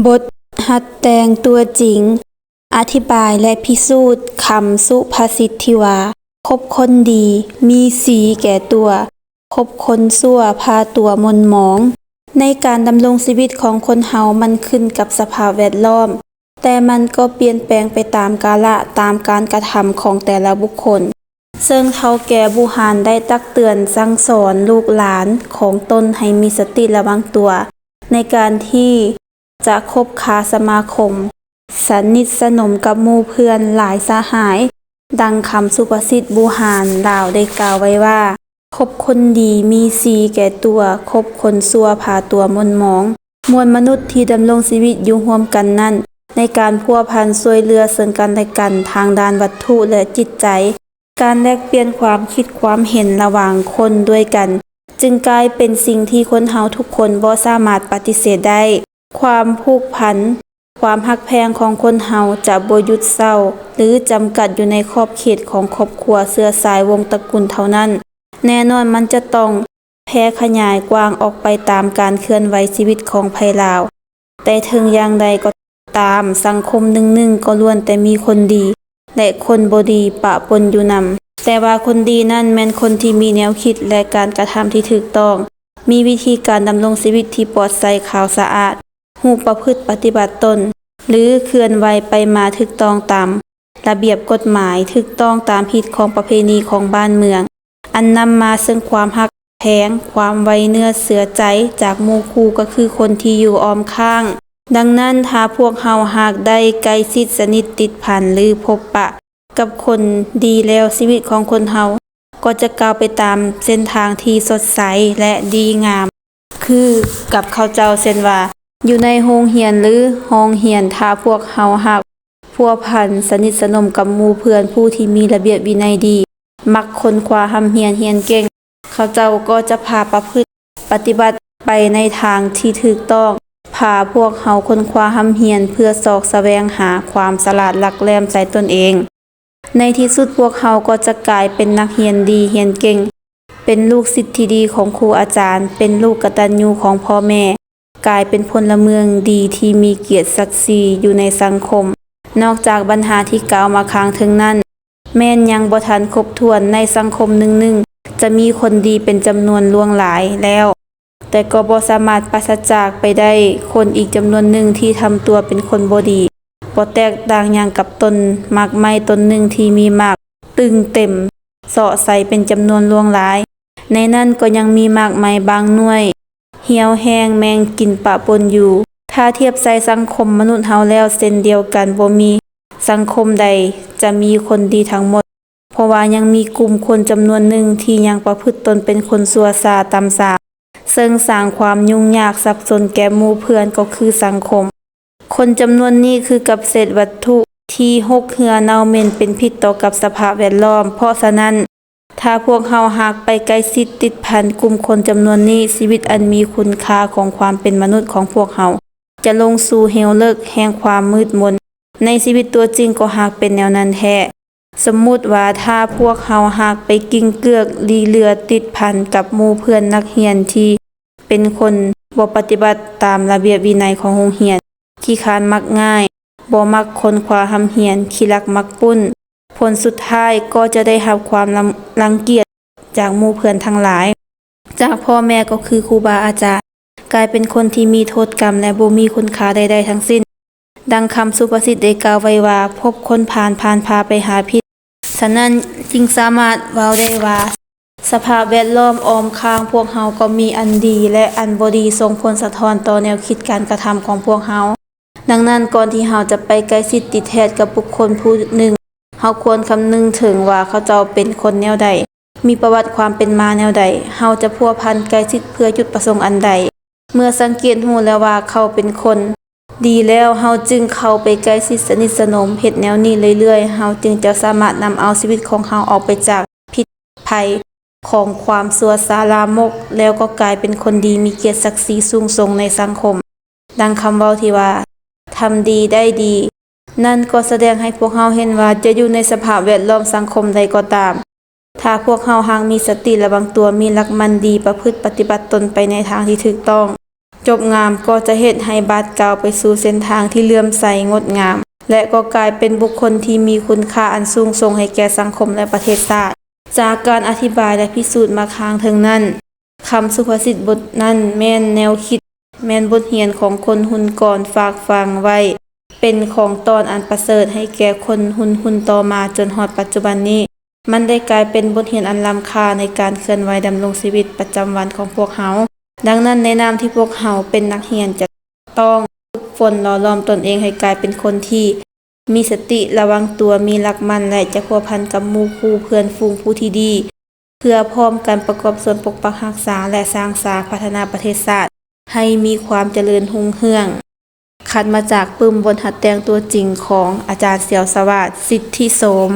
ບົດຫັດແຕ່ງຕົວຈິງ ອະທິບາຍ ແລະ ພິສູດຄຳສຸພາສິດທີ່ວ່າ ຄົບຄົນດີ ມີສີແກ່ຕົວ, ຄົບຄົນຊົ່ວ ພາຕົວໝົນໝອງ. ໃນການດຳລົງຊີວິດຂອງຄົນເຮົາ ມັນຂຶ້ນກັບສະພາບແວດລ້ອມ, ແຕ່ມັນກໍປ່ຽນແປງໄປຕາມກາລະ, ຕາມການກະທຳຂອງແຕ່ລະບຸກຄົນ. ເຊິ່ງເຖົ້າແກ່ບູຮານໄດ້ຕັກເຕືອນສັ່ງສອນລູກຫຼານຂອງຕົນໃຫ້ມີສະຕິລະວັງຕົວ ໃນການທີ່ຈະຄົບຄາສະມາຄົມ ສະໜິດສະໜົມກັບໝູ່ເພື່ອນຫຼາຍສະຫາຍ. ດັ່ງຄຳສຸພາສິດບູຮານລາວໄດ້ກ່າວໄວ້ວ່າ ຄົບຄົນດີມີສີແກ່ຕົວ, ຄົບຄົນຊົ່ວພາຕົວໝົນໝອງ. ມວນມະນຸດທີ່ດຳລົງຊີວິດຢູ່ຮ່ວມກັນນັ້ນ ໃນການພົວພັນຊ່ວຍເຫຼືອເຊິ່ງກັນແລະກັນທາງດ້ານວັດຖຸ ແລະ ຈິດໃຈ, ການແລກປ່ຽນຄວາມຄິດຄວາມເຫັນລະຫວ່າງຄົນດ້ວຍກັນ ຈຶ່ງກາຍເປັນສິ່ງທີ່ຄົນເຮົາທຸກຄົນບໍ່ສາມາດປະຕິເສດໄດ້. ຄວາມຜູກພັນ, ຄວາມຮັກແພງຂອງຄົນເຮົາຈະບໍ່ຢຸດເຊົາ ຫຼື ຈຳກັດຢູ່ໃນຂອບເຂດຂອງຄອບຄົວເຊື້ອສາຍວົງຕະກຸນເທົ່ານັ້ນ. ແນ່ນອນມັນຈະຕ້ອງແຜ່ຂະຫຍາຍກວ້າງອອກໄປຕາມການເຄື່ອນໄຫວຊີວິດຂອງໃຜລາວ. ແຕ່ເຖິງຢ່າງໃດກໍຕາມ, ສັງຄົມໜຶ່ງໆກໍລ້ວນແຕ່ມີຄົນດີ ແລະ ຄົນບໍ່ດີປະປົນຢູ່ນຳ. ແຕ່ວ່າຄົນດີນັ້ນແມ່ນຄົນທີ່ມີແນວຄິດ ແລະ ການກະທຳທີ່ຖືກຕ້ອງ, ມີວິທີການດຳລົງຊີວິດທີ່ປອດໃສຂາວສະອາດ, ຮູ້ປະພຶດປະຕິບັດຕົນ ຫຼື ເຄື່ອນໄຫວໄປມາຖືກຕ້ອງຕາມລະບຽບກົດໝາຍ, ຖືກຕ້ອງຕາມຮີດຄອງປະເພນີຂອງບ້ານເມືອງ, ອັນນຳມາເຊິ່ງຄວາມຮັກແພງ, ຄວາມໄວ້ເນື້ອເຊື່ອໃຈຈາກໝູ່ຄູ່ ກໍຄືຄົນທີ່ຢູ່ອ້ອມຂ້າງ. ດັ່ງນັ້ນ, ຖ້າພວກເຮົາຫາກໄດ້ໃກ້ຊິດສະໜິດຕິດພັນ ຫຼື ພົບປະກັບຄົນດີແລ້ວ, ຊີວິດຂອງຄົນເຮົາກໍຈະກ້າວໄປຕາມເສັ້ນທາງທີ່ສົດໃສ ແລະ ດີງາມ ຄືກັບເຂົາເຈົ້າ, ເຊັ່ນວ່າ ຢູ່ໃນໂຮງຮຽນ ຫຼື ຫ້ອງຮຽນ, ຖ້າພວກເຮົາຫາກພົວພັນສະໜິດສະໜົມກັບໝູ່ເພື່ອນຜູ້ທີ່ມີລະບຽບວິໄນດີ, ມັກຄົ້ນຄວ້າຮ່ຳຮຽນຮຽນເກັ່ງ, ເຂົາເຈົ້າກໍຈະພາປະພຶດປະຕິບັດໄປໃນທາງທີ່ຖືກຕ້ອງ, ພາພວກເຮົາຄົ້ນຄວ້າຮ່ຳຮຽນເພື່ອຊອກສະແຫວງຫາຄວາມສະຫຼາດຫຼັກແຫຼມໃສ່ຕົນເອງ. ໃນທີ່ສຸດພວກເຮົາກໍຈະກາຍເປັນນັກຮຽນດີຮຽນເກັ່ງ, ເປັນລູກສິດທີ່ດີຂອງຄູອາຈານ, ເປັນລູກກະຕັນຍູຂອງພໍ່ແມ່, ກາຍເປັນພົນລະເມືອງດີທີ່ມີກຽດສັກສີຢູ່ໃນສັງຄົມ. ນອກຈາກບັນຫາທີ່ກ່າວມາຂ້າງເທິງນັ້ນ, ແມ່ນຍັງບໍ່ທັນຄົບຖ້ວນ, ໃນສັງຄົມໜຶ່ງໆ ຈະມີຄົນດີເປັນຈຳນວນຫຼວງຫຼາຍແລ້ວ, ແຕ່ກໍບໍ່ສາມາດປາສະຈາກໄປໄດ້ຄົນອີກຈຳນວນໜຶ່ງທີ່ທຳຕົວເປັນຄົນບໍ່ດີ, ບໍ່ແຕກຕ່າງຫຍັງກັບຕົ້ນໝາກໄມ້ຕົ້ນໜຶ່ງທີ່ມີໝາກຕຶງເຕັມເຊາະໃສ່ເປັນຈຳນວນຫຼວງຫຼາຍ, ໃນນັ້ນກໍຍັງມີໝາກໄມ້ບາງໜ່ວຍ ຫ່ຽວແຫ້ງແມງກິນປະປົນຢູ່. ຖ້າທຽບໃສ່ສັງຄົມມະນຸດເຮົາແລ້ວເຊັ່ນດຽວກັນ, ບໍ່ມີສັງຄົມໃດຈະມີຄົນດີທັງໝົດ, ເພາະວ່າຍັງມີກຸ່ມຄົນຈຳນວນໜຶ່ງທີ່ຍັງປະພຶດຕົນເປັນຄົນຊົ່ວຊ້າຕ່ຳຊາ, ເຊິ່ງສ້າງຄວາມຫຍຸ້ງຍາກສັບສົນແກ່ໝູ່ເພື່ອນ ກໍຄືສັງຄົມ. ຄົນຈຳນວນນີ້ຄືກັບເສດວັດຖຸທີ່ຫົກເຫື່ອເນົ່າເໝັນເປັນພິດຕໍ່ກັບສະພາບແວດລ້ອມ. ເພາະສະນັ້ນ, ຖ້າພວກເຮົາຫາກໄປໃກ້ຊິດຕິດພັນກຸ່ມຄົນຈຳນວນນີ້, ຊີວິດອັນມີຄຸນຄ່າຂອງຄວາມເປັນມະນຸດຂອງພວກເຮົາຈະລົງສູ່ເຫວເລິກແຫ່ງຄວາມມືດມົນ. ໃນຊີວິດຕົວຈິງກໍຫາກເປັນແນວນັ້ນແທ້. ສົມມຸດວ່າຖ້າພວກເຮົາຫາກໄປກິ້ງເກືອກລີ້ເຫຼືອຕິດພັນກັບໝູ່ເພື່ອນນັກຮຽນທີ່ເປັນຄົນບໍ່ປະຕິບັດຕາມລະບຽບວິໄນຂອງໂຮງຮຽນ, ຂີ້ຄ້ານມັກງ່າຍ, ບໍ່ມັກຄົ້ນຄວ້າຮ່ຳຮຽນ, ຂີ້ລັກມັກປຸ້ນ, ຜົນສຸດທ້າຍກໍຈະໄດ້ຮັບຄວາມລັງ ລັງກຽດຈາກໝູ່ເພື່ອນທັງຫຼາຍ, ຈາກພໍ່ແມ່ກໍຄືຄູບາອາຈານ, ກາຍເປັນຄົນທີ່ມີໂທດກຳ ແລະ ບໍ່ມີຄຸນຄ່າໃດໆທັງສິ້ນ. ດັ່ງຄຳສຸພາສິດໄດ້ກ່າວໄວ້ວ່າ, ພົບຄົນພານ ພານພາໄປຫາພິດ. ສະນັ້ນຈຶ່ງສາມາດເວົ້າໄດ້ວ່າ, ສະພາບແວດລ້ອມອ້ອມຂ້າງພວກເຮົາກໍມີອັນດີ ແລະ ອັນບໍ່ດີສົ່ງຜົນສະທ້ອນຕໍ່ແນວຄິດການກະທຳຂອງພວກເຮົາ. ດັ່ງນັ້ນ, ກ່ອນທີ່ເຮົາຈະໄປໃກ້ຊິດຕິດແທດກັບບຸກຄົນຜູ້ໜຶ່ງ, ເຮົາຄວນຄຳນຶງເຖິງວ່າເຂົາເຈົ້າເປັນຄົນແນວໃດ, ມີປະຫວັດຄວາມເປັນມາແນວໃດ, ເຮົາຈະພົວພັນໃກ້ຊິດເພື່ອຈຸດປະສົງອັນໃດ. ເມື່ອສັງເກດຮູ້ແລ້ວວ່າເຂົາເປັນຄົນດີແລ້ວ, ເຮົາຈຶ່ງເຂົ້າໄປໃກ້ຊິດສະໜິດສະໜົມ. ເຮັດແນວນີ້ເລື້ອຍໆ, ເຮົາຈຶ່ງຈະສາມາດນຳເອົາຊີວິດຂອງເຮົາອອກໄປຈາກພິດໄພຂອງຄວາມຊົ່ວຊ້າລາມົກ, ແລ້ວກໍກາຍເປັນຄົນດີມີກຽດສັກສີສູງສົ່ງໃນສັງຄົມ. ດັ່ງຄຳເວົ້າທີ່ວ່າ, ທຳດີໄດ້ດີ. ນັ້ນກໍສະແດງໃຫ້ພວກເຮົາເຫັນວ່າ ຈະຢູ່ໃນສະພາບແວດລ້ອມສັງຄົມໃດກໍຕາມ, ຖ້າພວກເຮົາຫາກມີສະຕິລະວັງຕົວ, ມີຫຼັກໝັ້ນດີ, ປະພຶດປະຕິບັດຕົນໄປໃນທາງທີ່ຖືກຕ້ອງ, ຈົບງາມກໍຈະເຮັດໃຫ້ບາດກ້າວໄປສູ່ເສັ້ນທາງທີ່ເຫຼື້ອມໃສງົດງາມ ແລະ ກໍກາຍເປັນບຸກຄົນທີ່ມີຄຸນຄ່າອັນສູງສົ່ງໃຫ້ແກ່ສັງຄົມ ແລະ ປະເທດຊາດ. ຈາກການອະທິບາຍ ແລະ ພິສູດມາຂ້າງເທິງນັ້ນ, ຄຳສຸພາສິດບົດນັ້ນແມ່ນແນວຄິດ, ແມ່ນບົດຮຽນຂອງຄົນຮຸ່ນກ່ອນຝາກຝັງໄວ້, ເປັນຂອງຕອນອັນປະເສີດໃຫ້ແກ່ຄົນຮຸ່ນໆຕໍ່ມາຈົນຮອດປັດຈຸບັນນີ້. ມັນໄດ້ກາຍເປັນບົດຮຽນອັນລ້ຳຄ່າໃນການເຄື່ອນໄຫວດຳລົງຊີວິດປະຈຳວັນຂອງພວກເຮົາ. ດັ່ງນັ້ນ, ໃນນາມທີ່ພວກເຮົາເປັນນັກຮຽນ ຈະຕ້ອງຝຶກຝົນຫຼໍ່ຫຼອມຕົນເອງໃຫ້ກາຍເປັນຄົນທີ່ມີສະຕິລະວັງຕົວ, ມີຫຼັກໝັ້ນ ແລະ ຈະພົວພັນກັບໝູ່ຄູ່ເພື່ອນຝູງຜູ້ທີ່ດີ ເພື່ອພ້ອມກັນປະກອບສ່ວນປົກປັກຮັກສາ ແລະ ສ້າງສາພັດທະນາປະເທດຊາດໃຫ້ມີຄວາມຈະເລີນຮຸ່ງເຮືອງ. ຄັດມາຈາກປຶ້ມບົດຫັດແຕ່ງຕົວຈິງຂອງອາຈານ ສຽວສະຫວາດ ສິດທິໂສມ.